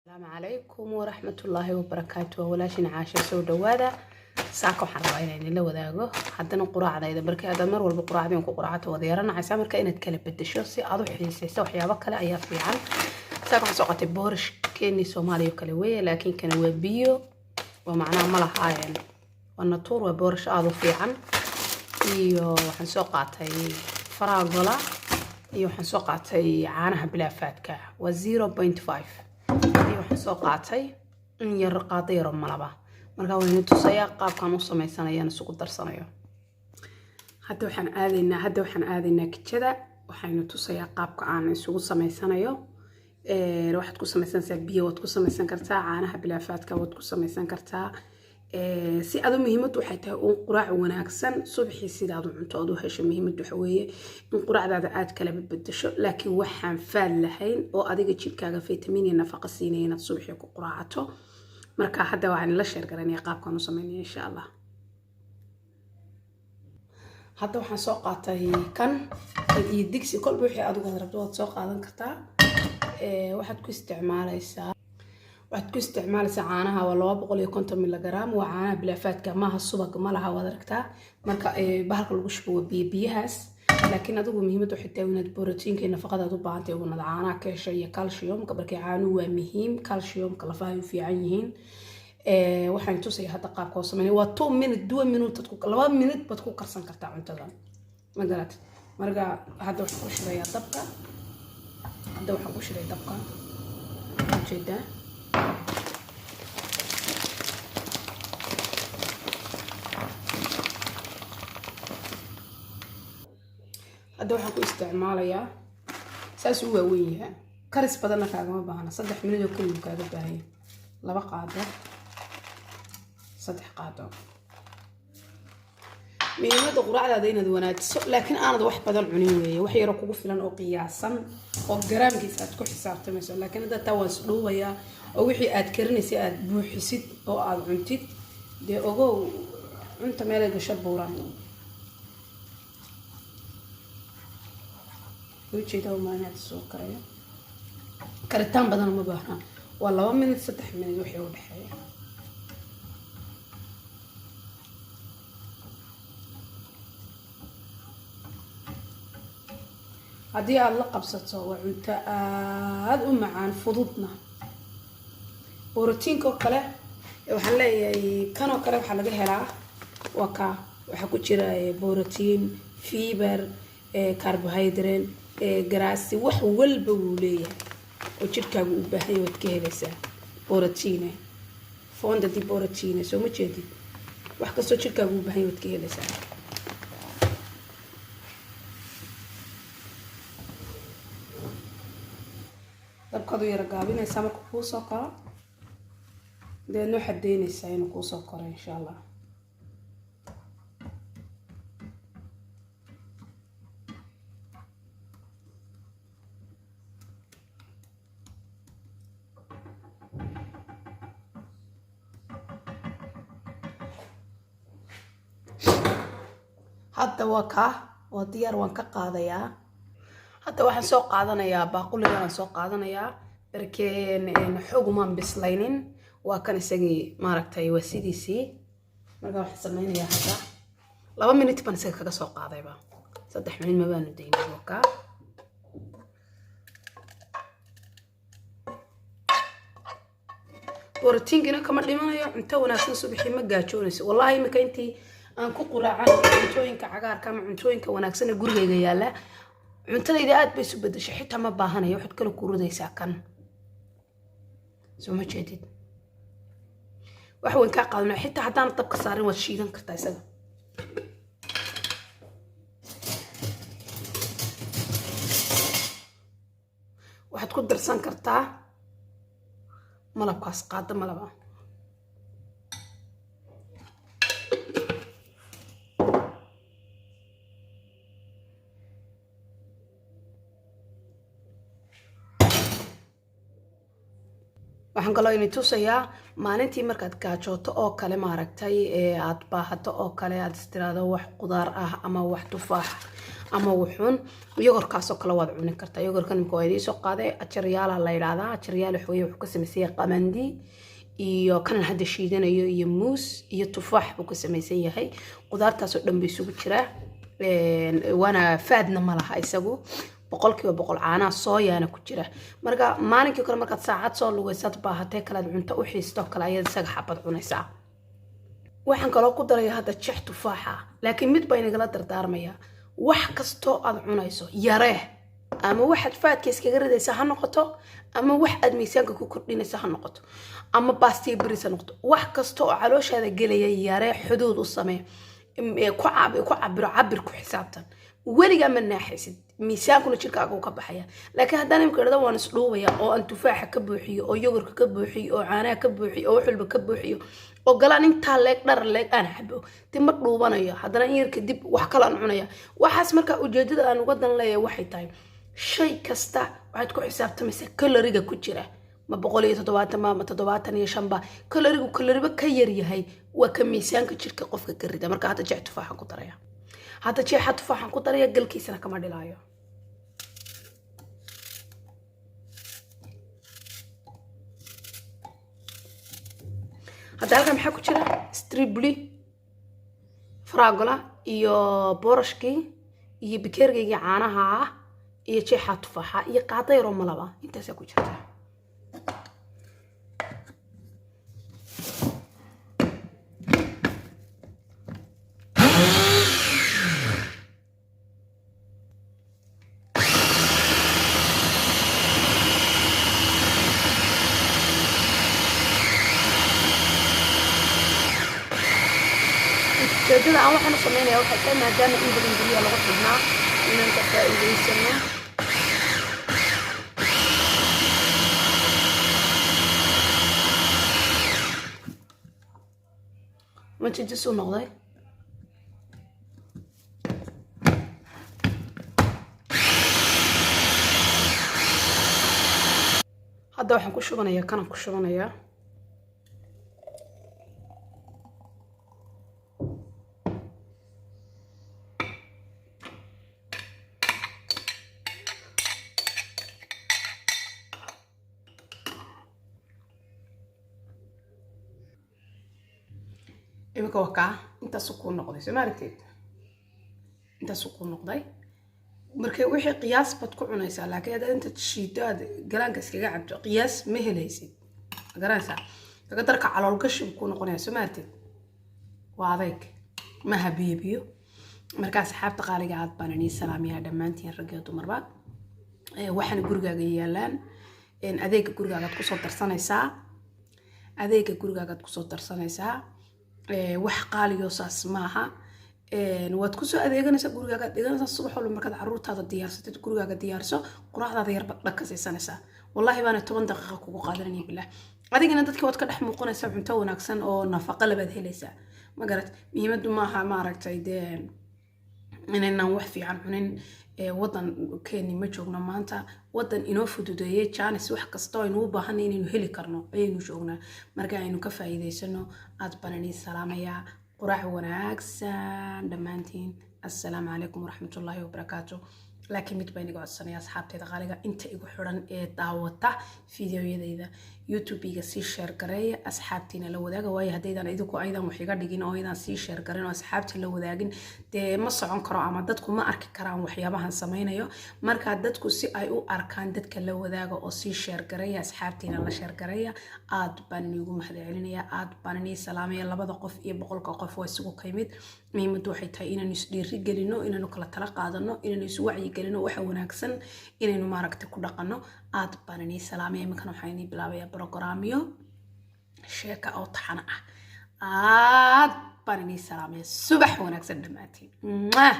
Asalaamu calaykum waraxmatullaahi wabarakaatu. Waa walaashin Caasha. Soo dhawaada. Saaka waxaan rabaa inaan idinla wadaago haddana quraacdayda. Marka haddaad mar walba quraacdin ku quraacato, wada yaranacaysaa. Marka inaad kala bedesho si aad u xiisayso waxyaabo kale ayaa fiican. Saaka waxaan soo qatay boorish keeni Soomaaliya oo kale weeye, laakiin kana waa biyo, waa macnaha ma lahaayeen, waa natuur, waa boorish aada u fiican. Iyo waxaan soo qaatay faraagola, iyo waxaan soo qaatay caanaha bilaafaadka, waa 0.5, iyo waxaan soo qaatay in yar, qaado yaro malaba. Marka waan tusayaa qaabkaan u samaysanayaan, isugu darsanayo. Hadda waxaan aadaynaa kijada. Waxaynu tusayaa qaabka aan isugu samaysanayo. Waxaad ku samaysanaysaa biyo, waad ku samaysan kartaa caanaha bilaafaadka, waad ku samaysan kartaa si adu. Muhiimaddu waxay tahay uun quraac wanaagsan subaxii sidaad u cunto aad u hesho. Muhiimaddu waxa weeye in quraacdaada aad kala bedesho, laakiin waxaan faad lahayn oo adiga jidhkaaga fitamiin iyo nafaqa siinaya inaad subaxii ku quraacato. Marka hadda waxaan la share garanaya qaabkaan u sameynaya, insha Allah. Hadda waxaan soo qaatay kan iyo digsi. Kolba wixii adigu aad rabto waad soo qaadan kartaa. Waxaad ku isticmaalaysaa caanaha, waa 250 miligram, waa caanaha bilaafaadka, maaha subag ma laha, waad aragtaa. Marka bahalka lagu shubo waa biyo biyahaas, laakiin adigu muhiimadda waxay tahay inaad borotiinka iyo nafaqada aad u baahantay ugunad caanaha ka hesho iyo calciumka. Markay caanuhu waa muhiim, calciumka lafaha ay u fiican yihiin. Waxaan tusaya hadda qaabka oo sameynaya. Waa 2 minute, 2 minute, 2 minute baad ku karsan kartaa cuntadan, ma garatid? Marka hadda waxaan ku shidayaa dabka. Hadda waxaan ku shiday dabka, ujeedaa. Hadda waxaan ku isticmaalayaa, saas u waaweyn yahaa, karis badanna kaagama baahna, 3 minute oo keliya kaaga baahanya. 2 qaado, 3 qaado. Muhiimadda quraacdaada inaad wanaajiso, laakiin aanad wax badan cunin weeye, wax yaroo kugu filan oo qiyaasan oo garaamkiisa aad ku xisaabtamayso. Laakiin hadda taa waan isdhuubayaa oo wixii aad karinaysay aad buuxisid oo aad cuntid, dee ogow, cunta meelay gasho buuran. Ujeeda umaanaad soo karayo, karitaan badan uma baahna, waa 2 minute, 3 minute wixii u dhexeeya. Haddii aada la qabsato, waa cunto aada u macaan, fududna. Borotiinka oo kale waxaan leeyahay, kanoo kale waxaa laga helaa, waa ka waxaa ku jira borotiin, fiber, carbohydrate, garaasi, wax walba wuu leeyahay oo jidhkaagu u baahanya waad ka helaysaa. Borotiine, fonte di proteine, soo ma jeedid? Wax kastoo jidhkaagu u baahanya waad ka helaysaa. Dabkaad u yara gaabinaysaa marka kuu soo koro, dabeedna waxaad daynaysaa inuu kuusoo koro, insha Allah. Hadda waa kaa, waa diyaar, waan ka qaadayaa. Hadda waxaan soo qaadanayaa baaquliga, waan soo qaadanayaa barkeen xoogumaan bislaynin. Waa kan isagii, maaragtay, waa sidiisii. Marka waxaan sameynayaa hadda 2 minute baan isaga kaga soo qaadayba, 3 minute ma baanu daynay. Waa kaa. Borotiinkina kama dhimanayo. Cunto wanaagsan subaxii, ma gaajoonayso. Wallahi imika intii aan ku quraacan cuntooyinka cagaarka ama cuntooyinka wanaagsan ee gurigayga yaalla, cuntadayda aad bay isu bedeshay. Xitaa ma baahanaya. Waxaad kala ku ridaysaa kan, soo ma jeedid? Wax weyn kaa qaadana. Xitaa haddaan dabka saarin waad shiidan kartaa isaga. Waxaad ku darsan kartaa malabkaas, qaado malaba. Waxaan kaloo ini tusayaa maalintii markaad gaajooto oo kale, maaragtay, ee aad baahato oo kale, aad istiraado wax qudaar ah ama wax tufaax Ama wuxuun yogurkaasoo kale waad cuni kartaa. Yogurkan imika waa idiin soo qaaday, ajaryaala la yidhaahdaa. Ajaryaal waxa weeye wuxuu ka samaysan yahay qamandi iyo kanan hadda shiidanayo iyo muus iyo tufaax buu ka samaysan yahay. Qudaartaasoo dhan bay isugu jiraa, waana faadna ma laha isagu, 100% caanaha sooyaana ku jira. Marka maalinkii kale markaad saacad soo lugaysaad baahatee kalead cunto u xiisto kale ayaad isaga xabad cunaysaa. Waxaan kaloo ku daraya hadda jeex tufaaxa, laakiin mid baa inagala dardaarmaya: wax kastoo aad cunayso yaree. Ama waxaad faadka iskaga ridaysa ha noqoto, ama wax aad miisaanka ku kordhinaysa ha noqoto, ama baastiya bariis ha noqoto, wax kasta oo calooshaada gelaya yaree, xuduud u samee, ku cabiro, cabir ku xisaabtan. Weligaa ma naaxaysid, miisaankuna jirkaaga uu ka baxaya. Laakiin haddaan imika idhahdo waan isdhuubaya oo aan tufaaxa ka buuxiyo oo yogurka ka buuxiyo oo caanaha ka buuxiyo oo wax walba ka buuxiyo oo galaan intaa leeg dhar leeg aan xabo, de ma dhuubanayo. Haddana in yar kadib wax kale aan cunaya waxaas. Marka ujeedada aan uga dan leeyahay waxay tahay, shay kasta waxaad ku xisaabtamaysaa kaloriga ku jira. Ma 170 ba, ma 75 ba? Kalorigu kaloriba ka yar yahay waa ka miisaanka jirka qofka ka rida. Marka hadda jeex tufaaxan ku daraya, hadda jeexa tufaaxan ku daraya, galkiisana kama dhilaayo. Hadda halkan maxaa ku jira? Stribli fragola iyo boorashkii iyo bikeergaygii caanaha ah iyo jeexa tufaaxa iyo qaada yaroo malaba, intaasaa ku jirta. Ujeedada aan waxaan u sameynaya waxay tahay, maadaama in badan guryaha lagu xidhnaa, inaan ka faa'iidaysano. Majijis u noqday. Hadda waxaan ku shubanayaa kanaan ku shubanayaa. Iminka waa kaa, intaasu kuu noqday, soo ma aragteed? Intaasu kuu noqday. Marka wixii qiyaas baad ku cunaysaa, laakiin haddaad intaad shiito aad galaanka iskaga cabto, qiyaas ma helaysid, ma garanaysaa? Kaga darka caloolgashi buu kuu noqonaya, soo ma aragteed? Waa adayg, maha biyo biyo. Marka asxaabta qaaliga, aad baan inii salaamiyaa dhammaantiin, rag iyo dumarba. Waxaana gurigaaga yaalaan, adeega gurigaagaad kusoo darsanaysaa, adeega gurigaagaad kusoo darsanaysaa. Wax qaaliyo saas maaha. Waad kusoo adeeganaysaa, gurigaagaad dhiganaysaa. Subax walba markaad caruurtaada diyaarsatid, gurigaaga diyaarso, quraacdaada yarbaad dhag ka siisanaysaa. Wallaahi baana 10 daqiiqa kugu qaadanaya, bilah. Adigana dadkii waad ka dhex muuqanaysaa, cunto wanaagsan oo nafaqo labaad helaysaa, ma garat? Muhiimaddu maaha, maaragtay, dee inaynaan wax fiican cunin. Wadan keeni ma joogno maanta, wadan inoo fududeeyey janis wax kasta aynu u baahanay inaynu heli karno ayaynu joognaa. Marka aynu ka faa'iidaysano. Aad baan inii salaamayaa. Quraac wanaagsan dhammaantiin. Assalaamu calaykum waraxmatullaahi wabarakaatu. Laakiin mid baa inaga codsanaya, asxaabteyda qaaliga, inta igu xiran ee daawata fideoyadayda YouTube-iga, sii share gareeya, asxaabtiina la wadaaga. Waayo, haddaydan idinku aydan wax iga dhigin oo aydan sii share garin oo asxaabta la wadaagin, dee ma socon karo ama dadku ma arki karaan waxyaabahan sameynayo. Marka dadku si ay u arkaan, dadka la wadaaga oo sii share gareeya, asxaabtiina la share gareeya. Aad baan iniigu mahadcelinaya, aad baan inii salaamaya. Labada qof iyo 100-ka qof waa isugu kaymid. Muhiimaddu waxay tahay inaanu isdhiiri gelino, inaanu kala tala qaadano, inaanu iswacyi gelino, waxa wanaagsan inaynu maaragtay ku dhaqano. Aad baan inii salaamaya. Iminkana waxaan inii bilaabayaa brogaraamyo sheeka oo taxana ah. Aad baan inii salaamaya. Subax wanaagsan dhammaantiin. Mwah!